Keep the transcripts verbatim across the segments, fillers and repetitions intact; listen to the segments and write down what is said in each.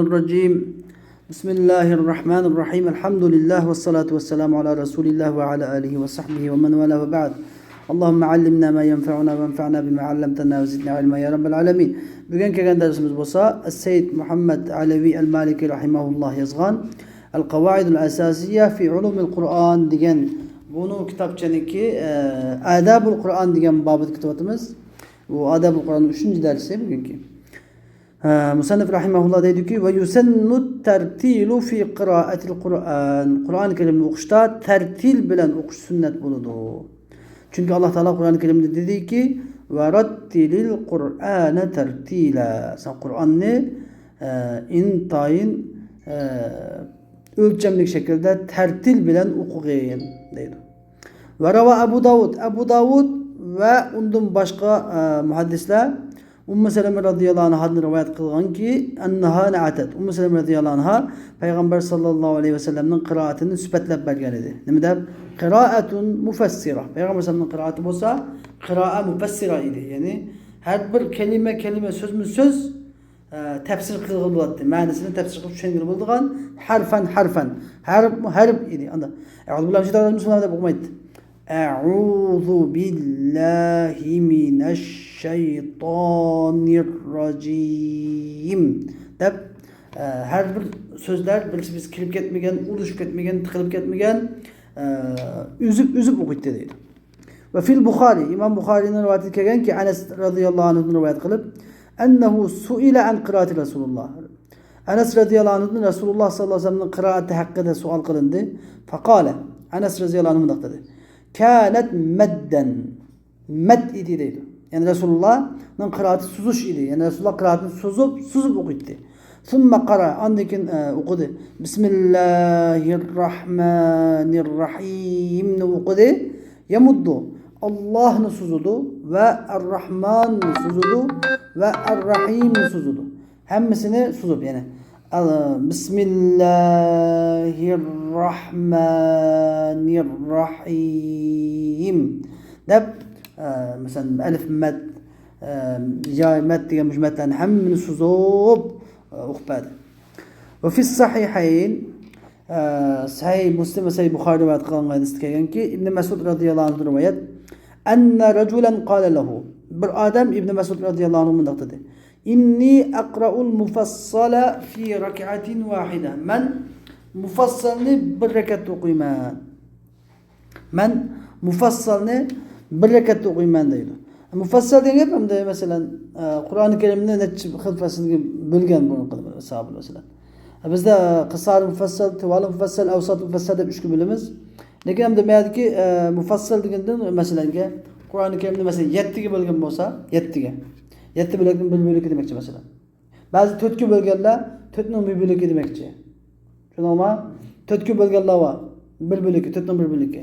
الرجيم. بسم الله الرحمن الرحيم. الحمد لله والصلاة والسلام على رسول الله وعلى آله وصحبه ومن والاه وبعد. اللهم علمنا ما ينفعنا وانفعنا بما علمتنا وزدنا علما يا رب العالمين. بۈگۈن كەلگەن دەرسىمىز بولسا، سەيد مۇھەممەد ئەلەۋى ئەل مالىكى رەھىمەھۇللاھ يازغان ئەل قاۋائىدۇل ئەساسىيە فى ئۇلۇمىل قۇرئان دېگەن بۇنىڭ كىتابچىنىڭكى، ئە، ئادابۇل قۇرئان دېگەن بابىدا كېتىۋاتىمىز. بۇ ئادابۇل قۇرئاننىڭ ئۈچىنچى دەرسى بۈگۈنكى. ھە، مۇسەننىف رەھىمەھۇللاھ دەيدۇكى، ۋە يۇسەننۇت تەرتىلۇ فى قىرائەتىل قۇرئان. قۇرئان كەرىمنى ئوقۇشتا تەرتىل بىلەن ئوقۇش سۈننەت بولىدۇ. چۈنكى ئاللاھ تائالا قۇرئان كەرىمدە دېدىكى، ۋە رەتتىلىل قۇرئانە تەرتىلە. سەن قۇرئاننى، ئە، ئىنتايىن، ئە، ئۆلچەملىك شەكىلدە تەرتىل بىلەن ئوقۇغىن، دەيدۇ. ۋە راۋا ئەبۇ داۋۇد. ئەبۇ داۋۇد ۋە ئۇندىن باشقا، ئە، مۇھەددىسلەر ئۇممۇ سەلەمە رەزىياللاھۇ ئەنھادىن رىۋايەت قىلغانكى، ئەننەھا نەئەتەت. ئۇممۇ سەلەمە رەزىياللاھۇ ئەنھا پەيغەمبەر ساللاللاھۇ ئەلەيھى ۋەسەللەمنىڭ قىرائىتىنى سۈپەتلەپ بەرگەن ئىدى. نېمە دەپ؟ قىرائەتۇن مۇفەسسىرە. پەيغەمبەر ساللاللاھۇ ئەلەيھى ۋەسەللەمنىڭ قىرائىتى بولسا قىرائە مۇفەسسىرە ئىدى. يەنى ھەر بىر كەلىمە، كەلىمە، سۆزمۇ سۆز، ئە، تەپسىر قىلغىلى بولاتتى. مەنىسىنى تەپسىر قىلىپ چۈشەنگىلى بولىدىغان ھەرفەن، ھەرفەن، ھەرپمۇ ھەرپ ئىدى. ئاندا، ئەئۇزۇ بىللاھى مىنەششەيتانىر رەجىم دەپ ئوقۇمايتتى. ئەئۇزۇ بىللاھى مىنەششەيتانىر رەجىم دەپ، ئە، ھەر بىر سۆزلەر بىرسى بىرسىگە كىرىپ كەتمىگەن، ئۇرۇشۇپ كەتمىگەن، تىقىلىپ كەتمىگەن، ئە، ئۈزۈپ، ئۈزۈپ ئوقۇيتتى دەيدۇ. ۋە فىل بۇخارى، ئىمام بۇخارىنىڭ رىۋايىتىدە كەلگەنكى، ئەنەس رەزىياللاھۇ ئەنھۇدىن رىۋايەت قىلىپ، ئەننەھۇ سۇئىلە ئەن قىرائەتى رەسۇلۇللاھ. ئەنەس رەزىياللاھۇ ئەنھۇدىن رەسۇلۇللاھ ساللاللاھۇ ئەلەيھى ۋەسەللەمنىڭ قىرائىتى ھەققىدە سوئال قىلىندى. فەقالە، ئەنەس رەزىياللاھۇ ئەنھۇ مۇنداق دېدى، كانەت مەددەن، مەد ئىدى دەيدۇ. يەنى رەسۇلۇللاھنىڭ قىرائىتى سوزۇش ئىدى. يەنى رەسۇلۇللاھ قىرائىتىنى سوزۇپ، سوزۇپ ئوقۇيتتى. ثم قرأ، ئاندىن كېيىن، ئە، ئوقۇدى. بسم الله الرحمن الرحيم نى ئوقۇدى. يمد، ئاللاھنى سوزىدۇ ۋە ئەر-راھماننى سوزىدۇ ۋە ئەر-راھىمنى سوزىدۇ. ھەممىسىنى سوزۇپ، يەنى، ئال-، بسم الله الرحمن الرحيم دەپ، ئە، مەسىلەن، ئەلىف مەد، ئە، يا مەد دېگەن مۇشۇ مەدلەرنى ھەممىنى سوزۇپ، ئە، ئوقۇپ بەردى. وفي الصحيحين، ئە، سەھىھ مۇسلىم ۋە سەھىھ بۇخارى رىۋايەت قىلغان ھەدىستە كەلگەنكى، ئىبن مەسئۇد رەزىياللاھۇ ئەنھۇدىن رىۋايەت، أن رجلا قال له، بىر ئادەم ئىبن مەسئۇد رەزىياللاھۇ ئەنھۇ مۇنداق دېدى، إني أقرأ المفصل في ركعة واحدة، مەن مۇفەسسەلنى بىر رەكەتتە ئوقۇيمەن. مەن مۇفەسسەلنى بىر رەكەتتە ئوقۇيمەن دەيدۇ. مۇفەسسەل دېگەن گەپ ئەمدى، مەسىلەن، ئە، قۇرئانى كەرىمنى نەچچە خىل پەسىلگە بۆلگەن بۇ ساھابىلەر، مەسىلەن. بىزدە، ئە، قىسار مۇفەسسەل، تىۋال مۇفەسسەل، ئەۋسات مۇفەسسەل دەپ ئۈچكە بۆلىمىز. لېكىن ئەمدى مەيەردىكى، ئە، مۇفەسسەل دېگەندىن، مەسىلەنگە، قۇرئانى كەرىمنى، مەسىلەن، يەتتىگە بۆلگەن بولسا، يەتتىگە. يەتتە بۆلەكنىڭ بىر بۆلىكى دېمەكچى، مەسىلەن. بەزى تۆتكە بۆلگەنلەر تۆتنىڭ بىر بۆلىكى دېمەكچى. چۈشەندىڭلارمۇ؟ تۆتكە بۆلگەنلەر بار. بىر بۆلىكى، تۆتنىڭ بىر بۆلىكى.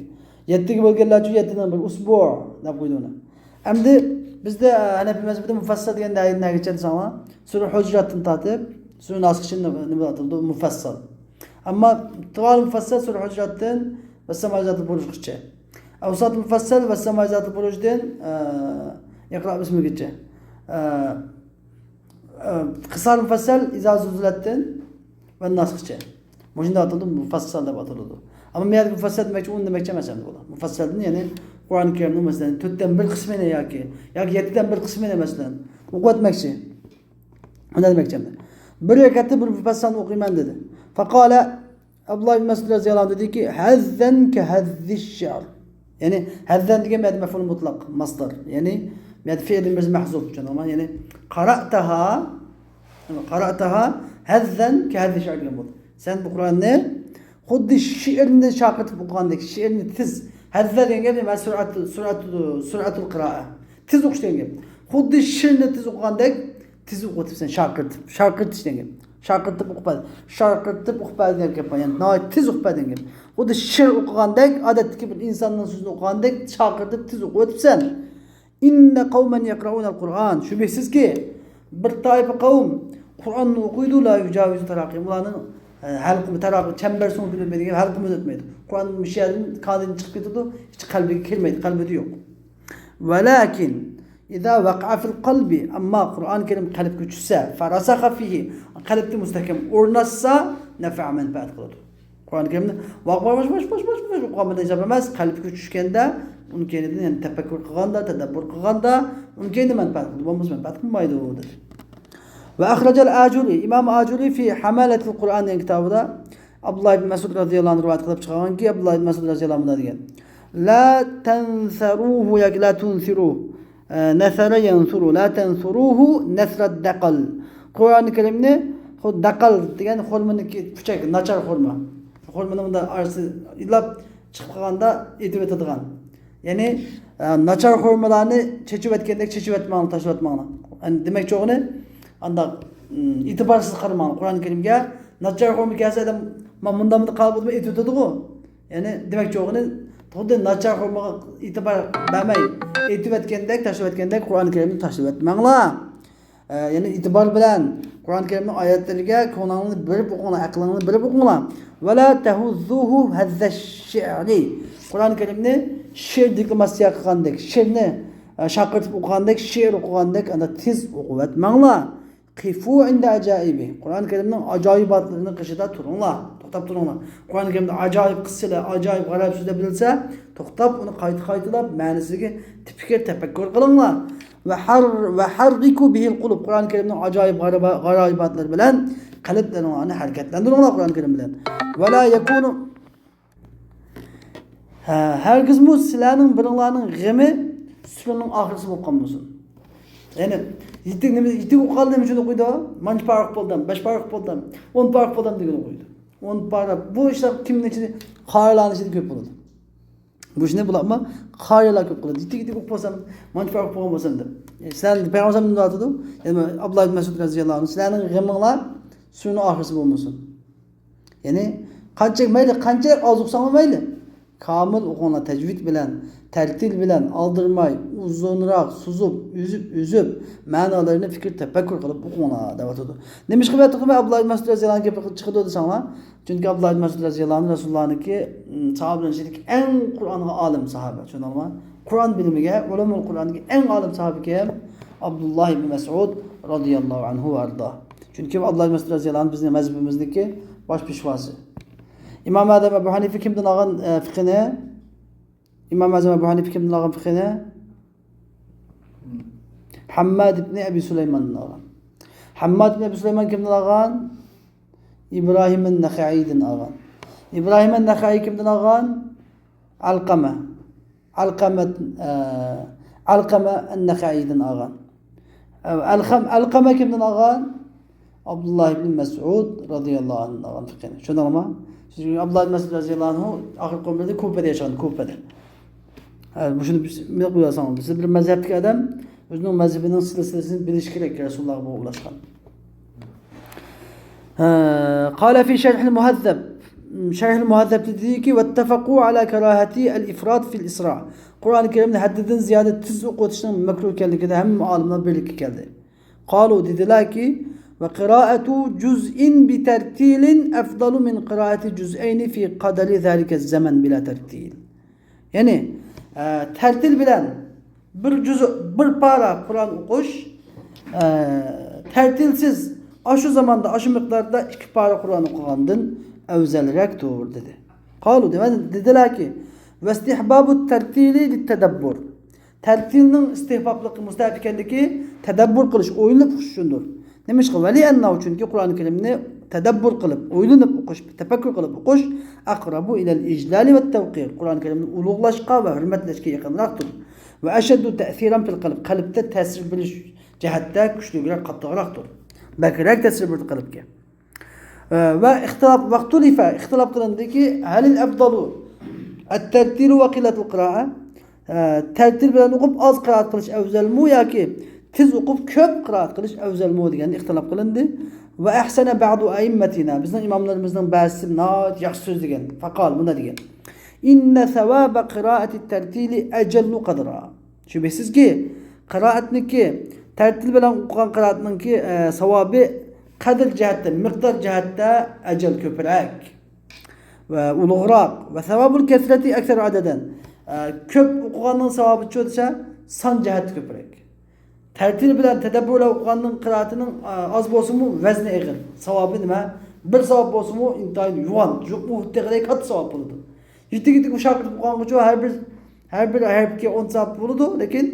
يەتتىگە بۆلگەنلەرچۇ يەتتىنىڭ بىر، ئۇسبۇ دەپ قويىدۇ ئۇنى. ئەمدى بىزدە، ئە، ھەنەپىي مەزھىپىدە مۇفەسسەل دېگەن نە-، نەگىچە دېسەڭلار، سۈرە ھۇجراتتىن تارتىپ سۈرە ناسقىچە نېمە، نېمە ئاتىلىدۇ؟ مۇفەسسەل. ئەمما تىۋال مۇفەسسەل سۈرە ھۇجراتتىن ۋەسسەمائى زاتىل بۇرۇجغىچە. ئەۋسات مۇفەسسەل ۋەسسەمائى زاتىل بۇرۇجدىن، ئە، ئىقرا بىسمىگىچە. ئە، ئە، قىسار مۇفەسسەل ئىزا زۇلزىلەتتىن ۋەنناسقىچە. مۇشۇنداق ئاتىلىدۇ، مۇفەسسەل دەپ ئاتىلىدۇ. ئەمما مەيەردىكى مۇفەسسەل دېمەكچى، ئۇنى دېمەكچى ئەمەس ئەمدى بۇلار. مۇفەسسەلدىن، يەنى قۇرئانى كەرىمنىڭ، مەسىلەن، تۆتتىن بىر قىسمىنى ياكى، ياكى يەتتىدىن بىر قىسمىنى، مەسىلەن، ئوقۇۋەتمەكچى. ئۇنداق دېمەكچى ئەمدى. بىر رەكەتتە بىر مۇفەسسەلنى ئوقۇيمەن دېدى. فەقالە، ئابدۇللا ئىبن مەسئۇد رەزىياللاھۇ ئەنھۇ دېدىكى، ھەززەن كەھەززىش شەئر. يەنى، ھەززەن دېگەن بۇ يەردە مەفئۇل مۇتلەق، مەسدەر. يەنى، بۇ يەردە فېئىلدىن بىرسى مەھزۇپ، چۈشەندىڭلارمۇ؟ يەنى، قارائتەھا، قارائتەھا ھەززەن كەھەززىش شەئر دېگەن بولدى. سەن بۇ قۇرئاننى خۇددى شېئىرنى شارقىرىتىپ ئوقۇغاندەك، شېئىرنى تېز، ھەززە دېگەن گەپ، مەن سۈرئەت، سۈرئەت، سۈرئەتۇل قىرائە. تېز ئوقۇش دېگەن گەپ. خۇددى شېئىرنى تېز ئوقۇغاندەك، تېز ئوقۇۋېتىپسەن، شارقىرىتىپ، شارقىرىتىش دېگەن گەپ. شارقىرىتىپ ئوقۇپ بەر، شارقىرىتىپ ئوقۇپ بەر دېگەن گەپ بار. يەنى ناھايىتى تېز ئوقۇپ بەر دېگەن گەپ. خۇددى شېئىر ئوقۇغاندەك، ئادەتتىكى بىر ئىنساننىڭ سۆزىنى ئوقۇغاندەك شارقىرىتىپ تېز ئوقۇۋېتىپسەن. إن قوما يقرؤون القرآن، شۈبھىسىزكى، بىر تائىپە قەۋم قۇرئاننى ئوقۇيدۇ، لا يجاوز تراقيهم، ئۇلارنىڭ، ئە، ھەلقۇمى، تاراقى، چەمبەر سۆڭىكىدىن ئۆتمەيدىكەن، ھەلقۇمىدىن ئۆتمەيدۇ. قۇرئان مۇشۇ يەردىن كانىدىن چىقىپ كېتىدۇ، ھېچ قەلبىگە كىرمەيدۇ، قەلبىدە يوق. ولكن إذا وقع في القلب، ئەمما قۇرئان كەرىم قەلبكە چۈشسە، فرسخ فيه، قەلبتە مۇستەھكەم ئورناشسا، نفع، مەنپەئەت قىلىدۇ. قۇرئان كەرىمنى ۋاق، ۋاق، ۋاش، ۋاش، ۋاش، ۋاش، ۋاش ئوقۇغان بىلەن ھېساب ئەمەس، قەلبكە چۈشكەندە، ئۇنىڭ كەينىدىن، يەنى تەپەككۇر قىلغاندا، تەدەببۇر قىلغاندا، ئۇنىڭ كەينىدە مەنپەئەت قىلىدۇ، بولمىسا مەنپەئەت قىلمايدۇ، دېدى. وأخرج الآجري، ئىمام ئاجۇرى في حمالة القرآن دېگەن كىتابىدا ئابدۇللا ئىبن مەسئۇد رەزىياللاھۇ ئەنھۇ رىۋايەت قىلىپ چىقارغانكى، ئابدۇللا ئىبن مەسئۇد رەزىياللاھۇ ئەنھۇ مۇنداق دېگەن: لا تنثروه ياكى لا تنثروه، ئە، نثر ينثر، لا تنثروه نثر الدقل. قۇرئان كەرىمنى خۇ دەقەل دېگەن خورمىنىڭكى پۇچەك، ناچار خورما. خورمىنىڭ مۇنداق ئارىسى ئىلاپ چىقىپ قالغاندا ئېتىۋېتىدىغان. يەنى، ئە، ناچار خورمىلارنى چېچىۋەتكەندەك چېچىۋەتمەڭلار، تاشلىۋەتمەڭلار. يەنى دېمەكچى بولغىنى، ئانداق، ئىم، ئېتىبارسىز قارىماڭلار قۇرئان كەرىمگە. ناچار خورما كەلسە ئادەم، ما مۇنداق مۇنداق قالىپ ئولتۇرماي ئېتىۋېتىدىغۇ. يەنى دېمەكچى بولغىنى، خۇددى ناچار خورمىغا ئېتىبار بەرمەي، ئېتىۋەتكەندەك، تاشلىۋەتكەندەك قۇرئان كەرىمنى تاشلىۋەتمەڭلار. ئە، يەنى ئېتىبار بىلەن قۇرئان كەرىمنىڭ ئايەتلىرىگە كۆڭلۈڭلارنى بېرىپ ئوقۇڭلار، ئەقلىڭلارنى بېرىپ ئوقۇڭلار. ولا تهزوه هز الشعر. قۇرئان كەرىمنى شېئىر دېكلاماتسىيە قىلغاندەك، شېئىرنى، ئە، شارقىرىتىپ ئوقۇغاندەك، شېئىر ئوقۇغاندەك ئانداق تېز ئوقۇۋەتمەڭلار. قفوا عند عجائبه. قۇرئان كەرىمنىڭ ئاجايىباتلىرىنىڭ قېشىدا تۇرۇڭلار، توختاپ تۇرۇڭلار. قۇرئان كەرىمدە ئاجايىپ قىسسىلەر، ئاجايىپ غەرەيىپ سۆزلەر بىلسە، توختاپ ئۇنى قايتا قايتىلاپ مەنىسىگە تەپەككۇر، تەپەككۇر قىلىڭلار. وحر-، وحركوا به القلوب. قۇرئان كەرىمنىڭ ئاجايىپ غەرەبا-، غەرايىباتلىرى بىلەن قەلبلىرىڭلارنى ھەرىكەتلەندۈرۈڭلار قۇرئان كەرىم بىلەن. ولا يكونوا ھە، ھەرگىزمۇ سىلەرنىڭ بىرىڭلارنىڭ غېمى سۈرىنىڭ ئاخىرسى بولۇپ قالمىسۇن. يەنى يېتىك نېمە، يېتىك ئوقۇغاندا نېمە ئۈچۈن ئوقۇيدۇ؟ مانچە پارە ئوقۇپ بولدۇم، بەش پارە ئوقۇپ بولدۇم، ئون پارە ئوقۇپ بولدۇم دېگەن ئوقۇيدۇ. ئون پارە، بۇ ئىشلار كىمنىڭ ئىچىدە؟ قارىلارنىڭ ئىچىدە كۆپ بولىدۇ. بۇ ئىشنى بۇلارمۇ قارىلار كۆپ قىلىدۇ. يېتىك، يېتىك ئوقۇپ بولسام، مانچە پارە ئوقۇپ بولغان بولسام دەپ. سەن پەيغەمبەر ئالەيھىسسالام نېمە دەۋاتىدۇ؟ يەنى ئابدۇللا ئىبن مەسئۇد رەزىياللاھۇ ئەنھۇ، سىلەرنىڭ غېمىڭلار سۈرىنىڭ ئاخىرسى بولمىسۇن. يەنى قانچە، مەيلى قانچە ئاز ئوقۇساڭمۇ مەيلى، كامىل ئوقۇڭلار، تەجۋىد بىلەن، تەرتىل بىلەن، ئالدىرىماي، ئۇزۇنراق سوزۇپ، ئۈزۈپ، ئۈزۈپ، مەنىلىرىنى پىكىر تەپەككۇر قىلىپ ئوقۇڭلار دەۋاتىدۇ. نېمىشقا بۇ يەردە توختىماي ئابدۇللا ئىبن مەسئۇد رەزىياللاھۇ ئەنھۇ گەپ چىقىدۇ دېسەڭلار؟ چۈنكى ئابدۇللا ئىبن مەسئۇد رەزىياللاھۇ ئەنھۇ رەسۇلۇللانىڭكى، ئىم، ساھابىلەرنىڭ ئىچىدىكى ئەڭ قۇرئانغا ئالىم ساھابە، چۈشەندىڭلارمۇ؟ قۇرئان بىلىمىگە، ئۇلۇمۇل قۇرئانغا ئەڭ ئالىم ساھابە كىم؟ ئابدۇللا ئىبن مەسئۇد رەزىياللاھۇ ئەنھۇ ۋە ئەردا. چۈنكى ئابدۇللا ئىبن مەسئۇد رەزىياللاھۇ ئەنھۇ بىزنىڭ مەزھىپىمىزنىڭكى باش پېشۋاسى. ئىمام ئادەم ئەبۇ ھەنىفە كىمدىن ئالغان، ئە، فىقھىنى؟ ئىمام ئەزەم ئەبۇ ھەنىفە كىمدىن ئالغان فىقھىنى؟ ھەمماد ئىبنى ئەبى سۇلايماندىن ئالغان. ھەمماد ئىبنى ئەبى سۇلايمان كىمدىن ئالغان؟ ئىبراھىم نەخەئىدىن ئالغان. ئىبراھىم نەخەئى كىمدىن ئالغان؟ ئەلقەمە. ئەلقەمە، ئە، ئەلقەمە نەخەئىدىن ئالغان. ئەلخەم-، ئەلقەمە كىمدىن ئالغان؟ ئابدۇللا ئىبن مەسئۇد رەزىياللاھۇ ئەنھۇدىن ئالغان فىقھىنى. چۈشەندىڭلارمۇ؟ چۈنكى ئابدۇللا ئىبن مەسئۇد رەزىياللاھۇ ئەنھۇ ئاخىرقى ئۆمرىدە كۇفەدە ياشىغان، كۇفەدە. ھە، مۇشۇنى بىز بىلىپ قويۇۋالساڭلار، بىز بىر مەزھەپتىكى ئادەم ئۆزىنىڭ مەزھىپىنىڭ سىلسىلىسىنى بىلىشى كېرەك، رەسۇلۇللاھقا بولغان ئۇلاشقان. ھە، قال في شرح المهذب. شەرھىل مۇھەززەبتە دېدىكى، واتفقوا على كراهة الإفراط في الإسراء. قۇرئان كەرىمنى ھەددىدىن زىيادە تېز ئوقۇۋېتىشنىڭ مەكرۇھ ئىكەنلىكىدە ھەممە ئالىملار بىرلىككە كەلدى. قالوا، دېدىلەركى، وقراءة جزء بترتيل أفضل من قراءة جزئين في قدر ذلك الزمن بلا ترتيل. يەنى، ئە، تەرتىل بىلەن بىر جۈزء، بىر پارە قۇرئان ئوقۇش، ئە، تەرتىلسىز ئاشۇ زاماندا، ئاشۇ مىقداردا ئىككى پارە قۇرئان ئوقۇغاندىن ئەۋزەلرەكتۇر، دېدى. قالوا، دېمە-، دېدىلەركى، واستحباب الترتيل للتدبر. تەرتىلنىڭ ئىستىھبابلىقى، مۇستەھەب ئىكەنلىكى تەدەببۇر قىلىش، ئويلىنىپ ئۇقۇش ئۈچۈندۇر. نېمىشقا؟ ولأنه، چۈنكى قۇرئان كەرىمنى تەدەببۇر قىلىپ، ئويلىنىپ ئوقۇش، تەپەككۇر قىلىپ ئوقۇش، أقرب إلى الإجلال والتوقير. قۇرئان كەرىمنى ئۇلۇغلاشقا ۋە ھۆرمەتلەشكە يېقىنراقتۇر. وأشد تأثيرا في القلب. قەلبتە تەسىر بېرىش جەھەتتە كۈچلۈكرەك، قاتتىقراقتۇر. بەكرەك تەسىر بېرىدۇ قەلبكە. ۋە ئىختىلاپ، واختلف، ئىختىلاپ قىلىندىكى، هل الأفضل الترتيل وقلة القراءة؟ ئە، تەرتىل بىلەن ئوقۇپ ئاز قىرائەت قىلىش ئەۋزەلمۇ ياكى تېز ئوقۇپ كۆپ قىرائەت قىلىش ئەۋزەلمۇ دېگەن ئىختىلاپ قىلىندى. وأحسن بعض أئمتنا، بىزنىڭ ئىماملىرىمىزنىڭ بەزىسى ناھايىتى ياخشى سۆزلىگەن. فقال، مۇنداق دېگەن، إن ثواب قراءة الترتيل أجل قدرا. شۈبھىسىزكى، قىرائەتنىڭكى، تەرتىل بىلەن ئوقۇغان قىرائەتنىڭكى، ئە، ساۋابى قەدىر جەھەتتە، مىقدار جەھەتتە ئەجەل كۆپرەك ۋە ئۇلۇغراق. وثواب الكثرة أكثر عددا. ئە، كۆپ ئوقۇغاننىڭ ساۋابىچۇ دېسە، سان جەھەتتە كۆپرەك. تەرتىل بىلەن تەدەببۇر بىلەن ئوقۇغاننىڭ قىرائىتىنىڭ، ئا، ئاز بولسىمۇ ۋەزنى ئېغىر. ساۋابى نېمە؟ بىر ساۋاب بولسىمۇ ئىنتايىن يوغان، يۇقمۇ تېغىدەك قاتتىق ساۋاب بولىدۇ. يېتىك-يېتىك مۇشاققەت ئوقۇغانغىچۇ ھەر بىر، ھەر بىر ھەرپكە ئون ساۋاب بولىدۇ، لېكىن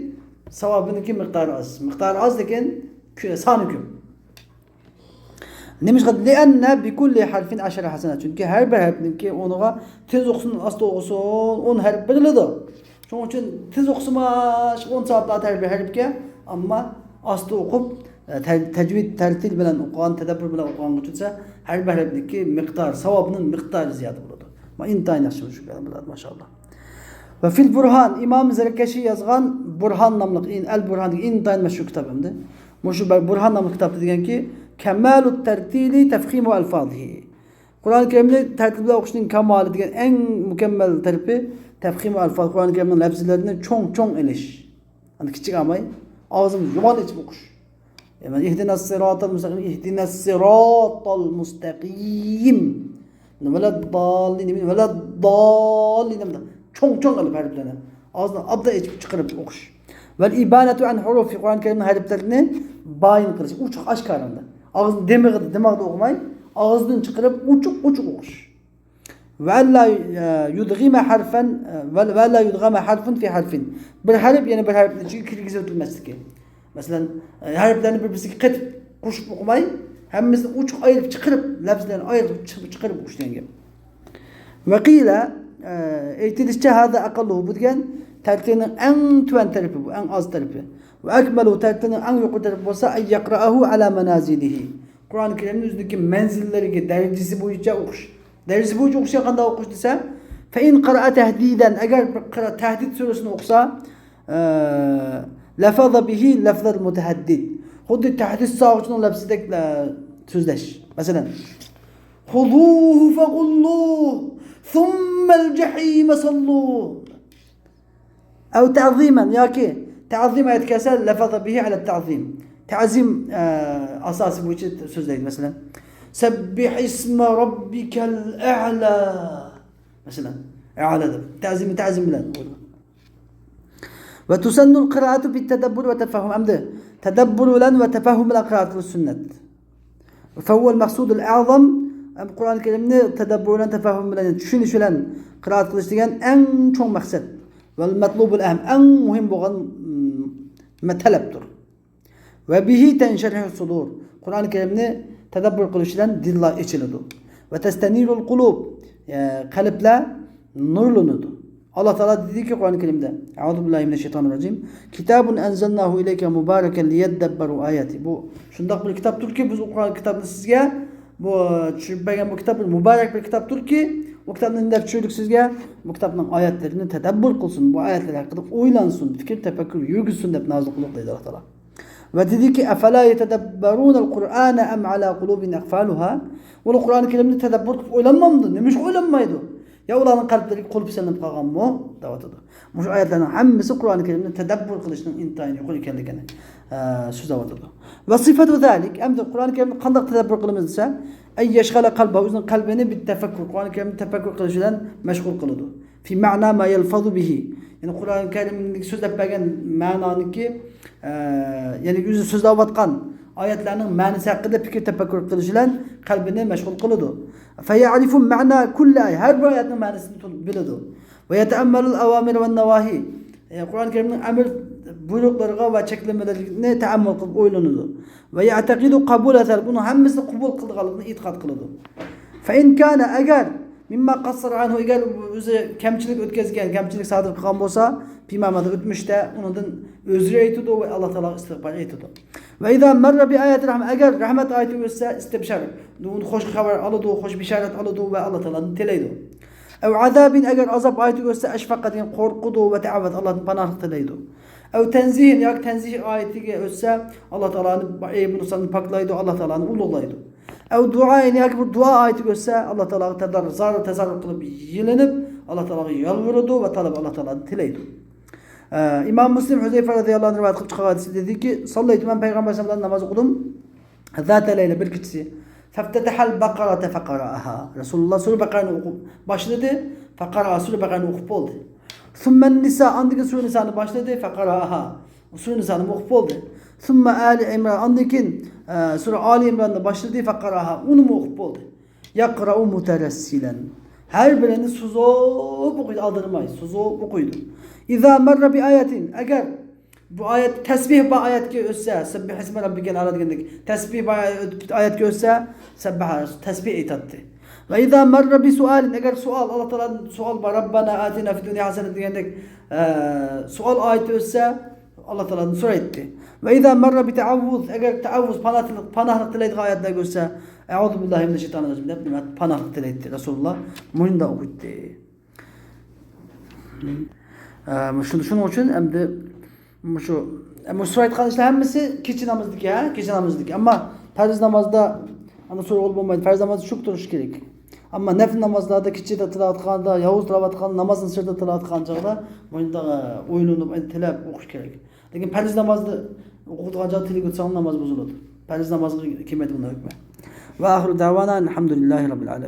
ساۋابىنىڭكى مىقدارى ئاز. مىقدارى ئاز، لېكىن كۆ-، سانى كۆپ. نېمىشقا؟ لأن بكل حرف عشر حسنة. چۈنكى ھەر بىر ھەرپنىڭكى ئۇنىڭغا تېز ئوقۇسۇن، ئاستا ئوقۇسۇن، ئون ھەرپ بېرىلىدۇ. شۇنىڭ ئۈچۈن تېز ئوقۇسىمۇ ئون ساۋابلار ھەر بىر ھەرپكە، ئەمما ئاستا ئوقۇپ، تە-، تەجۋىد، تەرتىل بىلەن ئوقۇغان، تەدەببۇر بىلەن ئوقۇغانغا چۈشسە، ھەر بىر ھەرپنىڭكى مىقدار، ساۋابىنىڭ مىقدارى زىيادە بولىدۇ. ما ئىنتايىن ياخشى شۇ بىلەن بولىدۇ، ماشائاللا. ۋە فىل بۇرھان، ئىمام زەركەشى يازغان بۇرھان ناملىق، ئىن-، ئەل بۇرھان دېگەن ئىنتايىن مەشھۇر كىتاب ئەمدى. مۇشۇ بە-، بۇرھان ناملىق كىتابتا دېگەنكى، كەمالۇت تەرتىلى تەفخىمۇ ئەلفازىھى. قۇرئان كەرىمنى تەرتىپ بىلەن ئوقۇشنىڭ كامالى دېگەن ئەڭ مۇكەممەل تەرىپى تەفخىمۇ ئەلفاز، قۇرئان كەرىمنىڭ لەپزىلىرىنى چوڭ-چوڭ ئېلىش. ئەمدى كىچىك ئالماي، ئاغزىمىزنى يوغان ئېچىپ ئوقۇش. يەنى، اهدنا الصراط المستقيم، اهدنا الصراط المستقيم. ۋەلەدداللىن، ۋەلەدداللىن دەپ چوڭ-چوڭ قىلىپ ھەرپلەرنى ئاغزىنى ئابدان ئېچىپ چىقىرىپ ئوقۇش. ۋەل ئىبانەتۇ ئەن ھۇرۇفى، قۇرئان كەرىمنىڭ ھەرپلىرىنى بايىن قىلىش، ئوچۇق ئاشكارا. ئاغزىنى دىمىغىدا، دىماغدا ئوقۇماي، ئاغزىدىن چىقىرىپ ئوچۇق-ئوچۇق ئوقۇش. ۋە ئەللا يۇدغىمە ھەرفەن، ۋە، ۋە ئەللا يۇدغەمە ھەرفۇن فى ھەرفىن. بىر ھەرپ يەنە بىر ھەرپنىڭ ئىچىگە كىرگۈزۈۋېتىلمەسلىكى. مەسىلەن، ھەرپلەرنى بىر-بىرسىگە قېتىپ قوشۇپ ئوقۇماي، ھەممىسىنى ئوچۇق ئايرىپ چىقىرىپ، لەپزىلەرنى ئايرىپ چىقىپ، چىقىرىپ ئوقۇش دېگەن گەپ. ۋە قىلە، ئېيتىلىشىچە، ھازا ئەقەللۇھۇ، بۇ دېگەن تەرتىلنىڭ ئەڭ تۆۋەن تەرىپى بۇ، ئەڭ ئاز تەرىپى. ۋە ئەكمەلۇ، تەرتىلنىڭ ئەڭ يۇقىرى تەرىپى بولسا، ئەن يەقرەئەھۇ ئەلا مەنازىلىھى. قۇرئان كەرىمنى ئۆزىنىڭكى مەنزىللىرىگە، دەرىجىسى بويىچە ئوقۇش. دەرىجىسى بويىچە ئوقۇشقا قانداق ئوقۇش دېسە، فەئىن قارائە تەھدىدەن، ئەگەر بىر قىرا-، تەھدىد سۈرىسىنى ئوقۇسا، ئە، لەفەزە بىھى لەفزەل مۇتەھەددىد. خۇددى تەھدىد سالغۇچىنىڭ لەپزىدەك، ئە، سۆزلەش. مەسىلەن، خۇزۇھۇ فەغۇللۇھ، ثۇممەل جەھىمە ساللۇھ. ئەۋ تەزىمەن، ياكى تەزىم ئايەت كەلسە، لەفەزە بىھى ئەلە تەزىم. تەزىم، ئە، ئاساسى بويىچە سۆزلەيدۇ. مەسىلەن، سەببىھ ئىسمە رەببىكەل ئەئلا. مەسىلەن، ئەئلا دەپ. تەزىم، تەزىم بىلەن. ۋە تۇسەننۇل قىرائەتۇ بىت تەدەببۇر ۋە تەفەھھۇم. ئەمدى تەدەببۇر بىلەن ۋە تەفەھھۇم بىلەن قىرائەت قىلىش سۈننەت. فەھۇۋەل مەقسۇدۇل ئەزەم، قۇرئان كەرىمنى تەدەببۇر بىلەن، تەفەھھۇم بىلەن، چۈشىنىش بىلەن قىرائەت قىلىش دېگەن ئەڭ چوڭ مەقسەت. ۋەل مەتلۇبۇل ئەھەم، ئەڭ مۇھىم بولغان، م، تەلەپتۇر. ۋە بىھى تەنشەرىھۇ سۇدۇر، قۇرئان كەرىمنى تەدەببۇر قىلىش بىلەن دىللار ئېچىلىدۇ. ۋە تەستەنىرۇل قۇلۇب، ئە، قەلبلەر نۇرلىنىدۇ. ئاللا تائالا دېدىكى قۇرئان كەرىمدە، ئەئۇزۇ بىللاھى مىنەششەيتانىر راجىم، كىتابۇن ئەنزەلناھۇ ئىلەيكە مۇبارەكەن لىيەددەببەرۇ ئاياتى. بۇ شۇنداق بىر كىتابتۇركى، بىز ئۇ قۇرئان كىتابنى سىزگە، بۇ چۈشۈرۈپ بەرگەن بۇ كىتاب بىر مۇبارەك بىر كىتابتۇركى، بۇ كىتابنى نېمە دەپ چۈشۈردۇق سىزگە؟ بۇ كىتابنىڭ ئايەتلىرىنى تەدەببۇر قىلسۇن، بۇ ئايەتلەر ھەققىدە ئويلانسۇن، پىكىر تەپەككۇر يۈرگۈزسۇن دەپ نازىل قىلدۇق دەيدۇ ئاللا تائالا. ۋە دېدىكى، ئەفەلا يەتەدەببەرۇنەل قۇرئانە ئەم ئەلا قۇلۇبىن ئەقفالۇھا؟ ئۇلار قۇرئان كەرىمنى تەدەببۇر قىلىپ ئويلانمامدۇ؟ نېمىشقا ئويلانمايدۇ؟ يا ئۇلارنىڭ قەلبلىرىگە قۇلۇپ سېلىنىپ قالغانمۇ؟ دەۋاتىدۇ. مۇشۇ ئايەتلەرنىڭ ھەممىسى قۇرئان كەرىمنى تەدەببۇر قىلىشنىڭ ئىنتايىن يۇقىرى ئىكەنلىكىنى، ئە، سۆزلەۋاتىدۇ. ۋە سىفەتۇ زالىك، ئەمدى قۇرئان كەرىمنى قانداق تەدەببۇر قىلىمىز دېسە، ئەن يەشغەلە قەلبەھۇ، ئۆزىنىڭ قەلبىنى بىت تەپەككۇر، قۇرئان كەرىمنى تەپەككۇر قىلىش بىلەن مەشغۇل قىلىدۇ. فى مەنا ما يەلفەزۇ بىھى. يەنى قۇرئان كەرىمدىكى سۆزلەپ بەرگەن مەنانىكى، ئە، يەنى ئۆزى سۆزلەۋاتقان ئايەتلەرنىڭ مەنىسى ھەققىدە پىكىر تەپەككۇر قىلىش بىلەن قەلبىنى مەشغۇل قىلىدۇ. فيعرف معنى كل آية، ھەر بىر ئايەتنىڭ مەنىسىنى تونۇپ بىلىدۇ. ويتأمل الأوامر والنواهي، ئە، قۇرئان كەرىمنىڭ ئەمر بۇيرۇقلىرىغا ۋە چەكلىمىلىرىنى تەئەممۇل قىلىپ ئويلىنىدۇ. ويعتقد قبول ذلك، بۇنىڭ ھەممىسىنى قوبۇل قىلىدىغانلىقىنى ئېتىقاد قىلىدۇ. فإن كان، ئەگەر، مما قصر عنه، ئەگەر ئۆزى كەمچىلىك ئۆتكەزگەن، كەمچىلىك سادىر قىلغان بولسا، فيما مضى، ئۆتمۈشتە، ئۇنىڭدىن ئۆزرە ئېيتىدۇ ۋە ئاللا تائالاغا ئىستىغپار ئېيتىدۇ. وإذا مر بآية رحمة، ئەگەر رەھمەت ئايىتى ئۆتسە، ئىستىبشار، ئۇنى خۇش خەۋەر ئالىدۇ، خۇش بېشارەت ئالىدۇ ۋە ئاللا تائالادىن تىلەيدۇ. ئەۋ ئازابىن، ئەگەر ئازاب ئايىتى ئۆتسە، ئەشفەقە دېگەن قورقىدۇ ۋە تەئەۋۋەز، ئاللادىن پاناھلىق تىلەيدۇ. ئەۋ تەنزىھىن، ياكى تەنزىھ ئايىتىگە ئۆتسە، ئاللا تائالانى ئەيىب نۇقساندىن پاكلايدۇ، ئاللا تائالانى ئۇلۇغلايدۇ. ئەۋ دۇئائىن، ياكى بىر دۇئا ئايىتىگە ئۆتسە، ئاللا تائالاغا تەزەر-، زار تەزەررۇ قىلىپ يېلىنىپ، ئاللا تائالاغا يالۋۇرىدۇ ۋە تەلەپ، ئاللا تائالادىن تىلەيدۇ. ئە، ئىمام مۇسلىم ھۇزەيفە رەزىياللاھۇ ئەنھۇ رىۋايەت قىلىپ چىققان ھەدىستە دېدىكى، ساللەيتۇ، مەن پەيغەمبەر ئەلەيھىسسالام بىلەن ناماز ئوقۇدۇم. ذات ليلة، بىر كېچىسى. فافتتح البقرة فقرأها. رەسۇلۇللا سۈرە بەقەرەنى ئوقۇپ باشلىدى. فقرأها، سۈرە بەقەرەنى ئوقۇپ بولدى. ثم النساء، ئاندىن كېيىن سۈرە نىسانى باشلىدى. فقرأها. سۈرە نىسانىمۇ ئوقۇپ بولدى. ثم آل عمران، ئاندىن كېيىن، ئە، سۈرە ئالى ئىمراننى باشلىدى، فقرأها، ئۇنىمۇ ئوقۇپ بولدى. يقرأ مترسلا، ھەر بىرىنى سوزۇپ ئوقۇيدۇ، ئالدىرىماي سوزۇپ ئوقۇيدۇ. إذا مر بآية، ئەگەر بۇ ئايەت، تەسبىھ بار ئايەتكە ئۆتسە، سەببىھ ئىسمە رەببىكەل ئەئلا دېگەندەك، تەسبىھ بار ئايەتكە ئۆتسە، سەببەھ، تەسبىھ ئېيتاتتى. ۋە ئىزا مەررە بىسۇئالىن، ئەگەر سوئال، ئاللا تائالادىن سوئال بار، رەببەنا ئاتىنا فىددۇنيا ھەسەنە دېگەندەك، ئە، سوئال ئايىتى ئۆتسە، ئاللا تائالادىن سورايتتى. ۋە ئىزا مەررە بىتەئەۋۋۇز، ئەگەر تەئەۋۋۇز، پاناھلىق، پاناھلىق تىلەيدىغان ئايەتلەرگە ئۆتسە، ئەئۇزۇ بىللاھى مىنەششەيتانىررەجىم دەپ، نېمە، پاناھلىق تىلەيتتى. رەسۇلۇللا مۇشۇنداق ئوقۇيتتى. ئە، شۇ-، شۇنىڭ ئۈچۈن ئەمدى مۇشۇ، ئە، مۇشۇ سورايدىغان ئىشلار ھەممىسى كېچە نامىزىدىكى، ھە؟ كېچە نامىزىدىكى. ئەمما پەرز نامازدا ئانداق سورىغىلى بولمايدۇ. پەرز نامازدا چۈشۈپ تۇرۇش كېرەك. ئەمما نەپلى نامازلاردا كېچىدە تىلاۋەت قىلغاندا، ياۋۇز تىلاۋەت قىلغاندا، نامازنىڭ سىرتىدا تىلاۋەت قىلغان چاغدا مۇشۇنداق، ئە، ئويلىنىپ، ئەمدى تىلەپ ئوقۇش كېرەك. لېكىن پەرز نامازدا ئوقۇيدىغان چاغدا تىلىگە ئۆتسەڭ ناماز بۇزۇلىدۇ. پەرز نامازغا كەلمەيدۇ بۇنداق ھۆكمى. ۋە ئاخىرۇ دەۋانا ئەلھەمدۇلىللاھى رەببىل ئالەمىن.